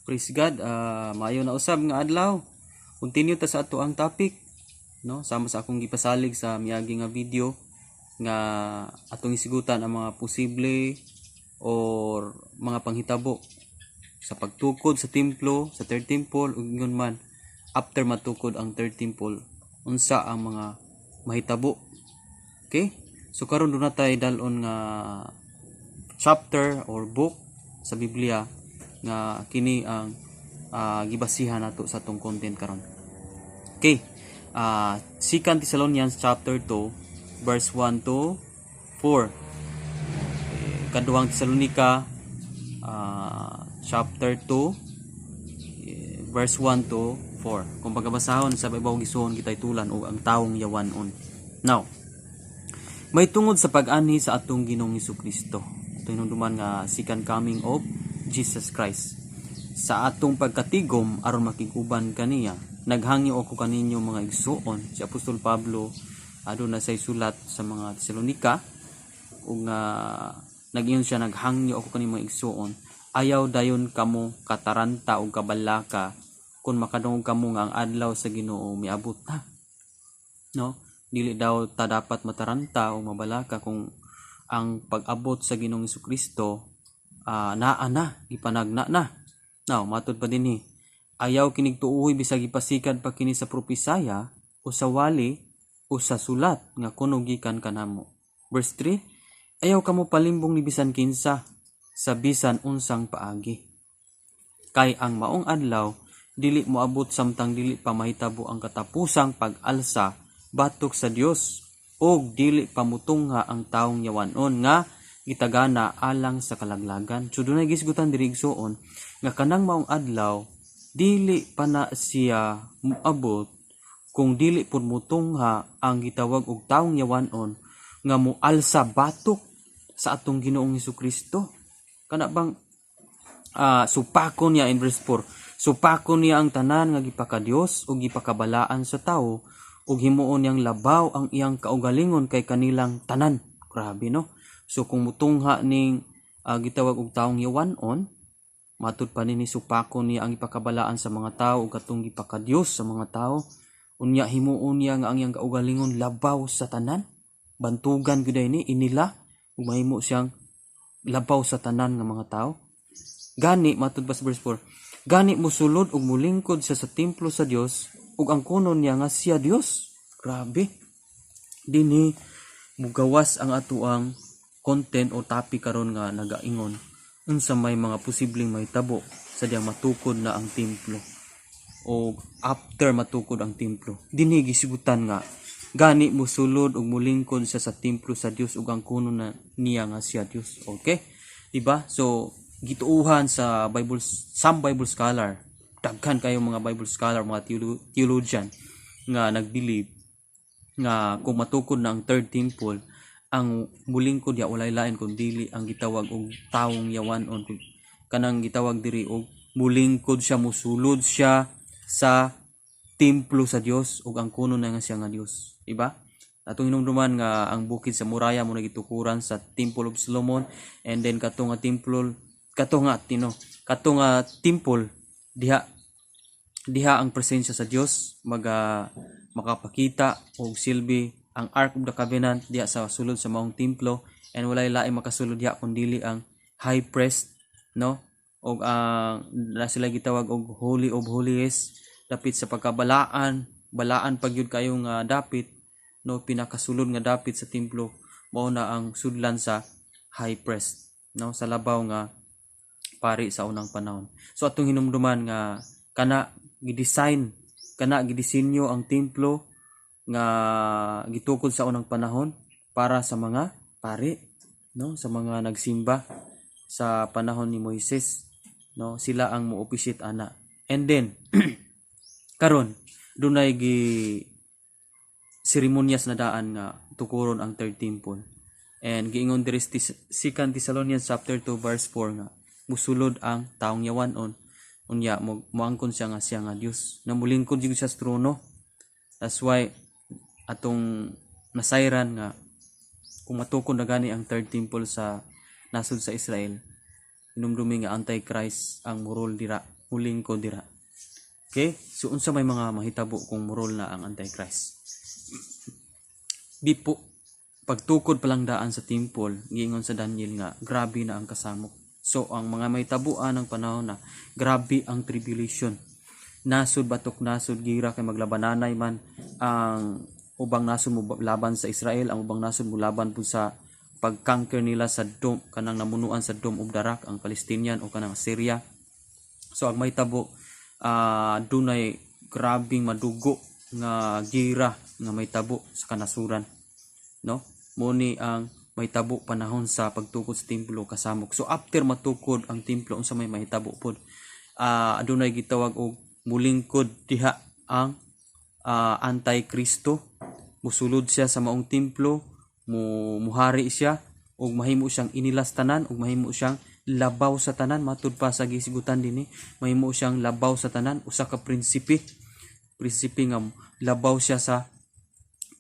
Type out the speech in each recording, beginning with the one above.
Praise God. Maayo na usab nga adlaw. Continue ta sa ato ang topic, no? Sama sa akong gipasalig sa miagi nga video nga atong isigutan ang mga posible or mga panghitabo sa pagtukod sa templo, sa third temple, ug ingon man after matukod ang third temple, unsa ang mga mahitabo. Okay? So karon duna tay dal-on nga chapter or book sa Biblia nga kini ang gibasihan nato sa atong content karon. Okay. 2 Thessalonians chapter 2 verse 1 to 4. Okay. Kaduhang Thessalonica chapter 2 verse 1 to 4. Kung pagkabasahon sa ibaw, gisuon kitay tulan og ang tawong yawanon. Now, may tungod sa pag-anhi sa atong Ginoong Kristo. Ito hinumduman nga second coming of Jesus Christ. Sa atong pagkatigom aron makig-uban kaniya, naghangyo ako kaninyo, mga igsuon. Si Apostol Pablo aduna say sulat sa mga Tesalonika ug nga nag-ingon siya, "Naghangyo ako kaninyo, mga igsuon, ayaw dayon kamo kataranta og kabalaka kung makadungog kamo nga ang adlaw sa Ginoo miabot na," no? Dili daw ta dapat mataranta o mabalaka kung ang pag-abot sa Ginoong Kristo naa na, gipanagna na. Now, matud pa dinhi, ayaw kinig tuohi bisag gipasikad pa kini sa propesaya o sa wali o sa sulat nga kuno gikan kanamo. Verse 3, ayaw kamo palimbong ni bisan kinsa sa bisan unsang paagi. Kay ang maong adlaw dili moabot samtang dili pa mahitabo ang katapusang pag-alsa batok sa Dios ug dili pa mutungha ang taong yawanon nga gitagana alang sa kalaglagan. So dunay gisgutan diri, igsuon, nga kanang maong adlaw dili pa na siya moabot kung dili pud mutungha ang gitawag og taong yawanon nga mualsa batok sa atong Ginoong Kristo. Kana bang supakon niya in verse 4. Supakon niya ang tanan nga gipakadios ug gipakabalaan sa tawo ug himuon niyang labaw ang iyang kaugalingon kay kanilang tanan. Grabe, no? So kung mutungha ning gitawag og taong yawanon, matud pa nini, supakon niya ang ipakabalaan sa mga tao ug katong gipakadios sa mga tao. Unya himuon niya nga ang iyang kaugalingon labaw sa tanan. Bantugan gyud ni inila ug mahimo siyang labaw sa tanan nga mga tao. Gani matud pa sa verse 4, gani musulod ug mulingkod siya sa templo sa Dios ug angkonon niya nga siya Dios. Grabe. Dinhi mugawas ang atoang content o topic karon nga nagaingon unsa may mga posibleng mahitabo sa diyang matukod na ang templo o after matukod ang templo. Dinhi gisigutan nga gani musulod ug mulingkod siya sa templo sa Dios ug angkonon na niya nga siya Dios. Okay? Diba? So gituuhan sa Bible, some Bible scholar, daghan kayo mga Bible scholar, mga theologian nga nagbelieve nga kung matukod na ang third temple, ang mulingkod ya walay lain kun dili ang gitawag og taong yawanon, kanang gitawag diri og mulingkod siya, musulod siya sa templo sa Dios ug angkonon na nga siya nga Dios, diba? Atong hinumduman nga ang bukid sa Moriah mao na gitukuran sa Temple of Solomon, and then kato nga temple, kato nga tino kato nga temple, diha diha ang presensya sa Dios maga makapakita og silbi ang Ark of the Covenant diha sa sulod sa maong templo, and walay laing makasulod diha kun dili ang high priest, no? Og ang na sila gitawag og Holy of Holies, dapit sa pagkabalaan, balaan pa gyud kayo nga dapit, no? Pinakasulod nga dapit sa templo mao na ang sudlan sa high priest, no, sa labaw nga pari sa unang panahon. So atong hinumduman nga kana gidesign, kana gidisenyo ang templo nga gitukod sa unang panahon para sa mga pari, no, sa mga nagsimba sa panahon ni Moises, no? Sila ang mo-officiate ana. And then karon dunay gi seremonyas na daan nga tukuron ang third temple, and giingon diri sa 2 Thessalonians chapter 2 verse 4 nga musulod ang taong yawanon, unya mo moangkon siya nga Dios na mulingkod jud siya sa trono. That's why atong nasayran nga kung matukod na gani ang third temple sa nasod sa Israel, hinumdumi nga Antichrist ang murol dira. Mulingkod dira. Okay? So unsa may mga mahitabo kung murol na ang Antichrist? Di po pagtukod pa lang daan sa temple, giingon sa Daniel nga grabe na ang kasamok. So ang mga mahitabuan ng panahon na grabe ang tribulation. Nasod batok nasod, gira kay maglabananay man ang ubang nasod mo laban sa Israel, ang ubang nasod mo laban pud sa pag-conquer nila sa dome, kanang namunuan sa Dome of the Rock, ang Palestinian o kanang Syria. So ang mahitabo, dunay grabing madugo nga gira nga mahitabo sa kanasuran, no? Mo ni ang mahitabo panahon sa pagtukod sa templo, kasamok. So after matukod ang templo, unsa may mahitabo pod? Adunay gitawag og mulingkod diha ang anti-Kristo. Musulod siya sa maong templo, mu muhari siya ug mahimo siyang inilas tanan ug mahimo siyang labaw sa tanan. Matud pa sa gisgutan dinhi, mahimo siyang labaw sa tanan, usa ka prinsipe, prinsipe nga labaw siya sa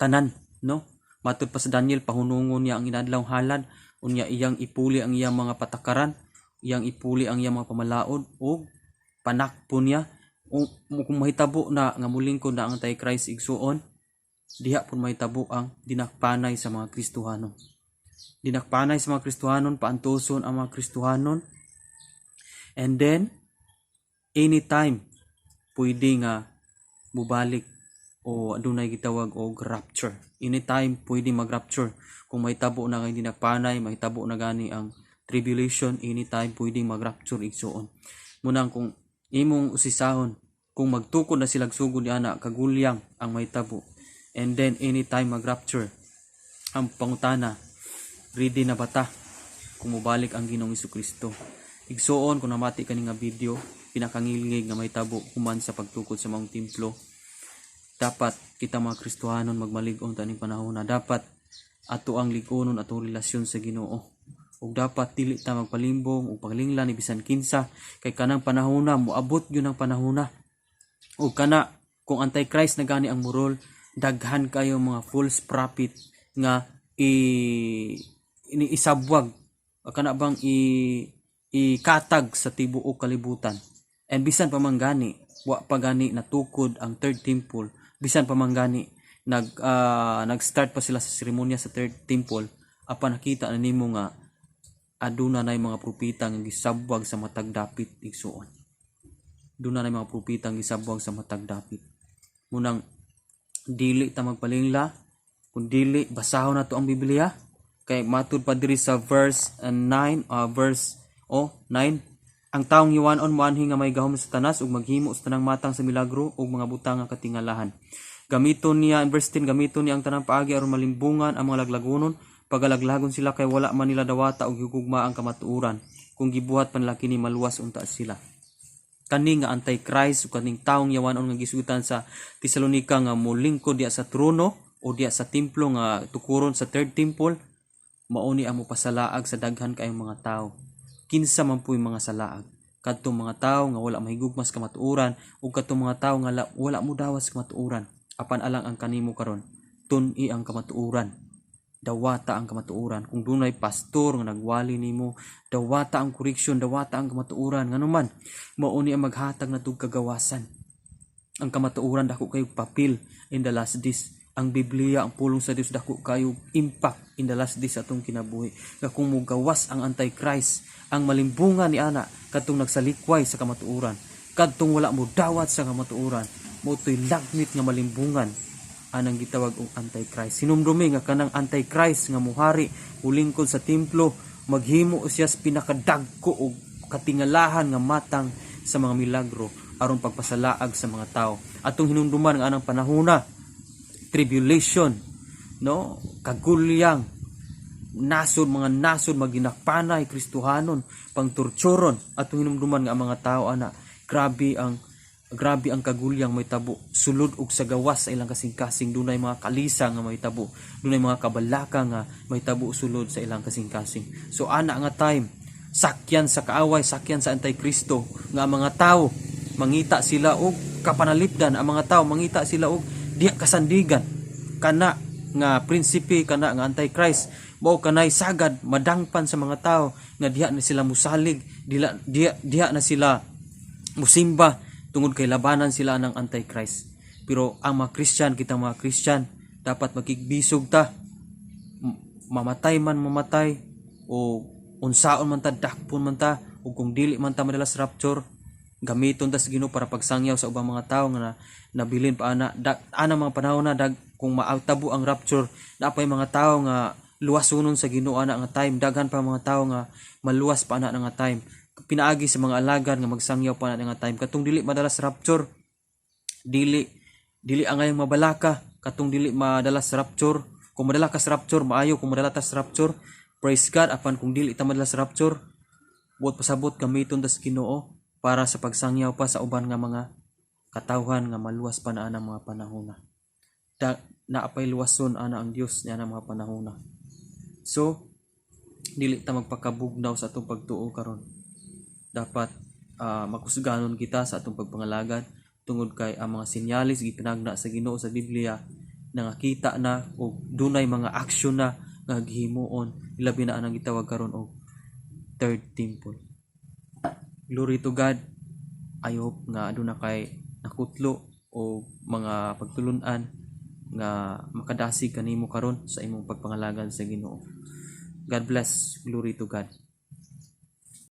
tanan, no? Matud pa sa Daniel, pahunungon niya ang inadlaw halad, unya iyang ipuli ang iyang mga patakaran, iyang ipuli ang iyang mga pamalaod ug panakpo niya. Kung mahitabo na nga mulingkod na ang Antichrist, igsuon, diha pud mahitabo ang dinakpanay sa mga Kristohanon. Dinakpanay sa mga Kristohanon, paantuson ang mga Kristohanon. And then anytime pwede nga mubalik o adunay gitawag og rapture. Anytime pwede mag-rapture. Kung mahitabo na nga dinakpanay, mahitabo na gani ang tribulation, anytime pwede mag-rapture, igsuon. Munang kung imong usisahon, kung magtukod na sila sugod ni ana, kagulyang ang mahitabo. And then anytime mag-rapture. Ang pangutana, ready na ba ta kung mobalik ang Ginoong Kristo? Igsuon, kung namati kani nga video, pinakangilngig nga mahitabo human sa pagtukod sa maong templo. Dapat kita mga Kristohanon magmalig-on taning panahon na. Dapat ato ang lig-onon atong relasyon sa Ginoo ug dapat dili ta magpalimbong ug paglingla ni bisan kinsa kay kanang panahona, moabot gyud ang panahona. Ug kana kung Antichrist na gani ang murol, daghan kayo mga false prophet nga i ini isabwag, kana bang i ikatag sa tibuok kalibutan. And bisan pa man gani wa pa gani natukod ang third temple, bisan pa man gani nag-start pa sila sa seremonya sa third temple, apan nakita na nimo nga aduna nay mga propeta nga gisabwag sa matag dapit, igsuon. Aduna nay mga propeta nga gisabwag sa matag dapit. Munang dili ta magpalingla kun dili basahon nato ang Biblia kay matud pa diri sa verse 9, verse oh 9, ang taong yawanon moanhi nga may gahom sa Satanas ug maghimo sa tanang matang sa milagro ug mga butang nga katingalahan. Gamiton niya, in verse 10, gamiton niya ang tanang paagi aron malimbungan ang mga laglagonon. Pagalaglagon sila kay wala man nila dawata og higugma ang kamatuoran. Kung gibuhat pa nila kini, maluwas unta sila. Kani nga Antichrist ug kaning taong yawanon nga gisugitan sa Tesalonica nga molingkod diya sa trono o diya sa templo nga tukuron sa third temple, mao ni ang mopasalaag sa daghan kaayong mga tao. Kinsa man pu'y mga salaag? Kadtong mga tao nga wala mahigugma sa kamatuoran ug kadtong mga tao nga wala modawat sa kamatuoran. Apan alang ang kanimo karon, tun-i ang kamatuoran, dawata ang kamatuoran. Kung dunay pastor nga nagwali nimo, dawata ang correction, dawata ang kamatuoran. Nganuman mao ni ang maghatag natog kagawasan. Ang kamatuoran dako kayo papel in the last days. Ang Biblia, ang pulong sa Dios, dako kayo impact in the last days sa atong kinabuhi nga kung mugawas ang Antichrist, ang malimbungan ni ana kadtong nagsalikway sa kamatuoran, kadtong wala mo dawat sa kamatuoran. Mao to'y lagmit nga malimbungan anang gitawag og Antichrist. Hinumdumi nga kanang Antichrist nga muhari, mulingkod sa templo, maghimo siya sa pinakadagko og katingalahan nga matang sa mga milagro aron pagpasalaag sa mga tao. Atong hinumduman nga anang panahona, tribulation, no, kagulyang, nasod, mga nasod maginakpanay Kristohanon, pangtorturon. Atong hinumduman nga ang mga tao ana, grabe ang kagulyang mahitabo sulod ug sa gawas sa ilang kasing-kasing. Dunay mga kalisa nga mahitabo, dunay mga kabalaka nga mahitabo sulod sa ilang kasing-kasing. So ana nga time, sakyan sa kaaway, sakyan sa Antikristo nga ang mga tao mangita sila og kapanalipdan, ang mga tao mangita sila og diha kasandigan. Kana nga prinsipe, kana nga Antichrist, mao kanay sagad madangpan sa mga tao nga diha na sila musalig, diha na sila Musimba tungod kay labanan sila ng Antichrist. Pero ang mga Christian, kita mga Christian, dapat makigbisog ta. Mamatay man mamatay o unsaon man ta, dakpon man ta, o kung dili man ta madala sa rapture, gamiton ta sa Ginoo para pagsangyaw sa ubang mga tawo nga nabilin pa ana ana mga panahon na dag. Kung maatabo ang rapture, naa pay mga tawo nga luwasunon sa Ginoo ana nga time. Daghan pa mga tawo nga maluwas pa ana nga time pinaagi sa mga alagad nga magsangyaw pa ana nga time. Katong dili madala sa rapture, dili dili angayang mabalaka. Katong dili madala sa rapture, kung madala ka sa rapture, maayo. Kung madala ta sa rapture, praise God. Apan kung dili ta madala sa rapture, buot pasabot gamiton ta sa Ginoo para sa pagsangyaw pa sa uban nga mga katawhan nga maluwas pa na anang mga panahon na da, naapay luwason ana ang Dios niya mga panahon na. So dili ta magpakabugnaw sa atong pagtuo karon. Dapat makusganon kita sa atong pagpangalagad tungod kay ang mga sinyalis gipinagna sa Ginoo sa Biblia nangakita na og dunay mga aksyon na nga gihimuon, ilabi na anang gitawag karon og third temple. Glory to God. I hope nga aduna kay nakutlo o mga pagtulunan nga makadasig kanimo karon sa imong pagpangalagad sa Ginoo. God bless. Glory to God.